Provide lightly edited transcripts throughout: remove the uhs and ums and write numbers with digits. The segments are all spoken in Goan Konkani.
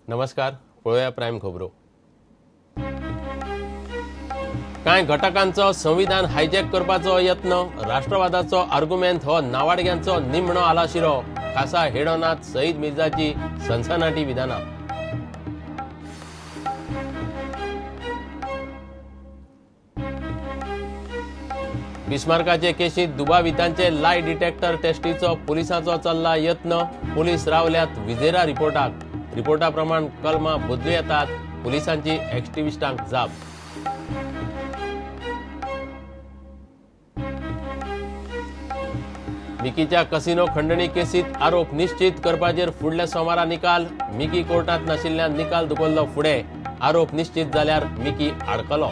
नमस्कार, पळोवया प्रायम खबरो. कांय घटकांचो संविधान हायजॅक करपाचो यत्न, राष्ट्रवादाचो आर्गुमेंत हो नावाडग्यांचो निमणो आलाशिरो, खासा हेडोनात सईद मिर्जाची सनसनाटी विधानां. बिस्मार्काचे केशीत दुबावितांचे लाय डिटेक्टर टेस्टीचो पुलिसांचो चल्ला यत्न, पुलीस रावल्यात विजेरा रिपोर्टाक. रिपोर्टा प्रमाण कलमां बदलू येतात, पुलिसांची एक्टिविस्टांक जाप. मिकीच्या कसिनो खंडणी केसीत आरोप निश्चित करपाचेर फुडल्या सोमारा निकाल. मिकी कोर्टात नाशिल्ल्यान निकाल धुकल्लो फुडें. आरोप निश्चित जाल्यार मिकी आडकलो.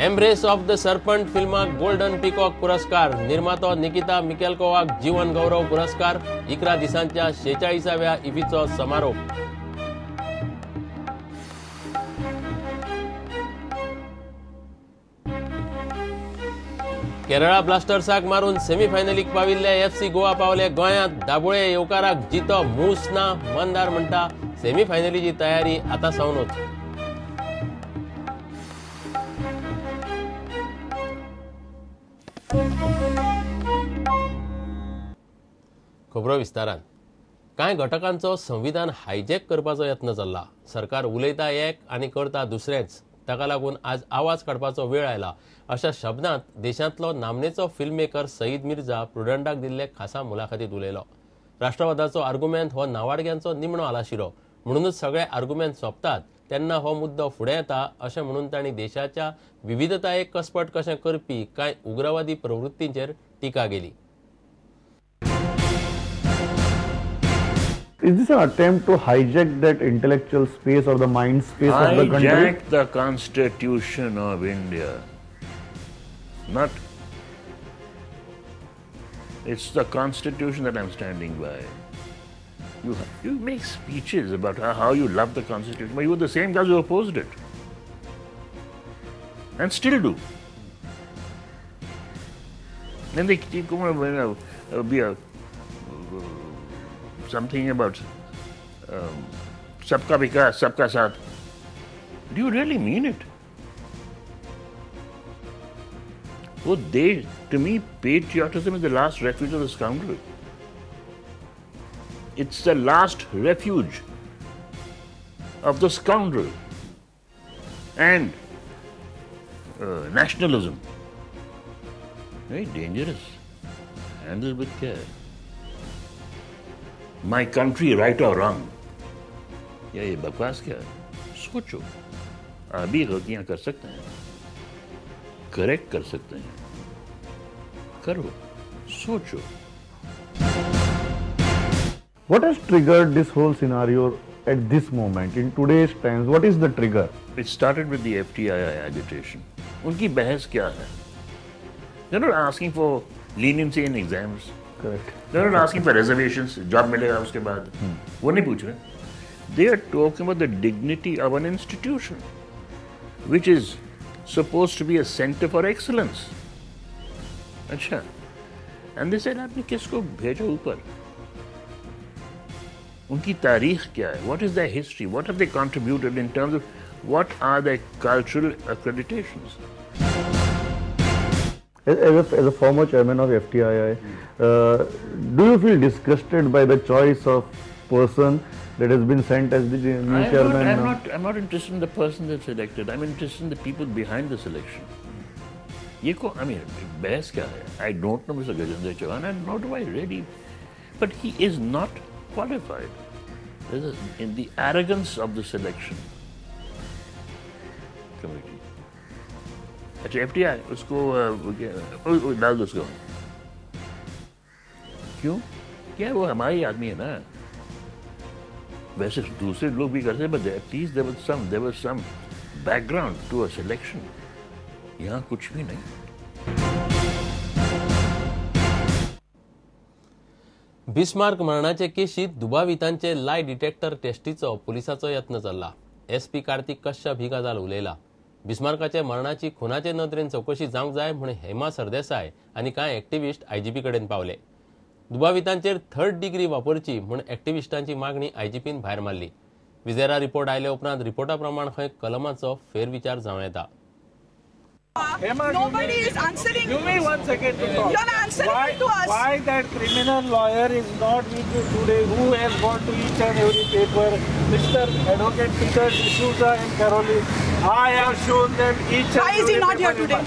एम्ब्रेस ऑफ the serpent फिल्माक गोल्डन पिकॉक पुरस्कार, निर्मातो निकिता मिकेलकोवाक जीवन गौरव पुरस्कार. 11 दिसांच्या 46व्या इफीचो समारोप. केरळा ब्लास्टर्साक मारून सेमीफायनलीक पाविल्ले एफसी गोवा पावले गोंयांत. दाबोळे येवकाराक जितो मूस ना, मंदार म्हणटा सेमीफायनलीची तयारी आतां सावनूच. खबरो विस्तारान. कांय घटकांचो संविधान हायजॅक करपाचो यत्न चल्ला. सरकार उलयता एक आनी करता दुसरेंच, ताका लागून आज आवाज काडपाचो वेळ आयला, अशा शब्दांत देशांतलो नामनेचो फिल्म मेकर सईद मिर्जा प्रुडंटाक दिल्ले खासा मुलाखतीत उलयलो. राष्ट्रवादाचो आर्गुमेंत हो नावाडग्यांचो निमणो आलाशिरो, म्हणूनच सगळे आर्गुमेंत सोंपतात तेन्ना हो मुद्दो फुडें येता, अशें म्हणून तांणी देशाच्या विविधतायेक कसपट कशें करपी कांय उग्रवादी प्रवृत्तींचेर टिका केली. Is this an attempt to hijack that intellectual space or the mind space of the country? Hijack the Constitution of India. Not. It's the Constitution that I'm standing by. You make speeches about how you love the Constitution, but you were the same guys who opposed it. And still do. Then they keep going to be a something about Sabka Vikas, Sabka Saath. Do you really mean it? Oh, they, to me, patriotism is the last refuge of the scoundrel. It's the last refuge of the scoundrel. And nationalism. Very dangerous. Handle with care. My country, right or wrong. या ये बकवास क्या है? सोचो, आप भी गलतियां कर सकते हैं, करेक्ट कर सकते हैं, करो, सोचो. What has triggered this whole scenario at this moment, in today's times? What is the trigger? It started with the FTII agitation. उनकी बहस क्या है? They're not asking for leniency in exams. Correct. They're not asking for reservations, job मिलेगा उसके बाद. वो नहीं पूछ रहे. They are talking about the dignity of an institution, which is supposed to be a center for excellence. अच्छा. And they said, आपने किसको भेजा ऊपर? उनकी तारीख क्या है? What is their history? What have they contributed in terms of what are their cultural accreditations? As a former chairman of FTII, do you feel disgusted by the choice of person that has been sent as the new chairman? I'm not interested in the person that's selected. I'm interested in the people behind the selection. I mean, बहस क्या है? I don't know Mr. Gajendra Chauhan, and nor do I really. But he is not qualified. In the arrogance of the selection committee. अच्छा, FTI उसको डाल दो उसको. क्यों? क्या वो हमारे आदमी है ना? वैसे दूसरे लोग भी करते हैं, but at least there was some background to a selection. यहाँ कुछ भी नहीं. बिस्मार्क मरणाचे केशीत दुबावितांचे लाय डिटेक्टर टेस्टीचो पुलिसाचो यत्न चल्ला. एसपी कार्तिक कश्यप ही गजाल उलयला. बिस्मार्काच्या मरणाची खुनाचे नदरेन चवकशी जावंक जाय म्हूण हेमा सरदेसाय आनी कांय एक्टिविस्ट आयजीपी कडेन पावले. दुबावितांचेर थर्ड डिग्री वापरची म्हूण एक्टिविस्टांची मागणी आयजीपीन भायर मारली. विजेरा रिपोर्ट आयले उपरांत रिपोर्टा प्रमाण खंय कलमाचो फेरविचार जावं येता. Nobody is answering. Give me 1 second to talk. You are answering to us. Why that criminal lawyer is not with you today? Who has gone to each and every paper? Mr. Advocate Peter D'Souza and Caroline. I have shown them each and every paper. Why is he not here today?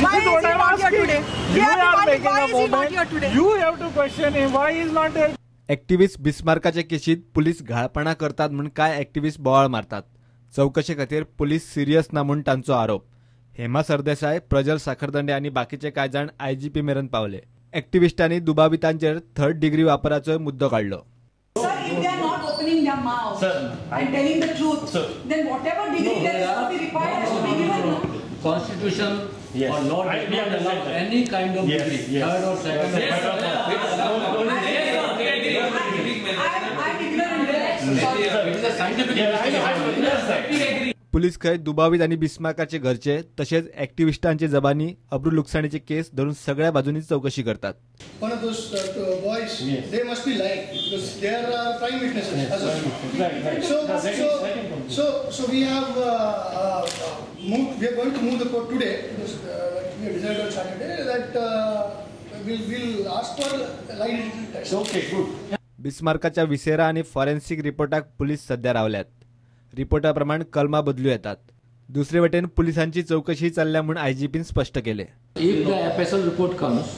Why is he not here today? You are making a movement. You have to question him. Why is not there? Activist बिस्मार्काचे केशीत police घाळपणा करतात म्हूण कांय एक्टिविस्ट बोवाळ मारतात. चवकशे खातीर पुलीस सिरियस ना म्हूण तांचो आरोप. हेमा सरदेसाय, प्रजल साखरदांडे आनी बाकीचे कांय जाण आयजीपी मेरेन पावले. एक्टिविस्टांनी दुबावितांचेर थर्ड डिग्री वापराचोय मुद्दो काडलो. Constitution or law does not allow any kind of degree, third or second. Police खंय दुबावीत आनी बिस्मार्काचे घरचे तशेंच एक्टिविस्टांचे जबानी अब्रू लुकसाणीचे केस धरून सगळ्या बाजूंनी चवकशी करतात. One of those boys, they must be lying because they are prime witnesses. So we have moved. We are going to move the court today because we have decided on Saturday that we'll ask for lie detector test. Okay, good. बिस्मार्काच्या विसेरा आनी फॉरेन्सिक रिपोर्टाक पुलीस सध्या रावल्यात. रिपोर्टा प्रमाण कलमा बदलू येतात. दुसरे वटेन पुलिसांची चवकशी चल्ल्या म्हूण आयजीपीन स्पश्ट केले. If the FSL report comes,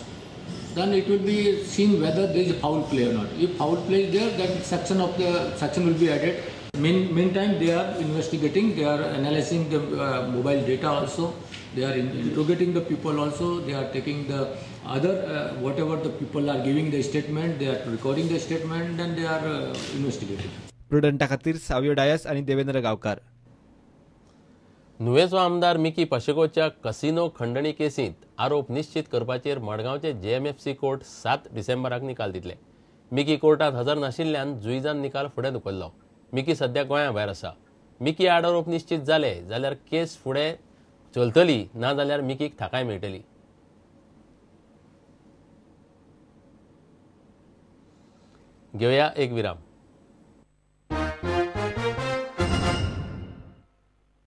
then it will be seen whether there is foul play or not. If foul play is there, then section of the section will be added. Meantime, they are investigating, they are analyzing the mobile data also, they are interrogating the people also, they are taking the other whatever the people are giving the statement, they are recording the statement and they are investigating. प्रुडंटा खातीर सावियो डायस आनी देवेंद्र गांवकार. नुवेचो आमदार मिकी पाशेकोच्या कसिनो खंडणी केसींत आरोप निश्चित करपाचेर मडगांवचे जेएमएफसी कोर्ट 7 डिसेंबराक निकाल दितले. मिकी कोर्टात हजर नाशिल्ल्यान जुईजान निकाल फुडें धुकल्लो. मिकी सध्या गोंया भायर आसा. मिकी आड आरोप निश्चित जाले जाल्यार केस फुडें चलतली, ना जाल्यार मिकीक थाकाय मेळटली. घेवया एक विराम.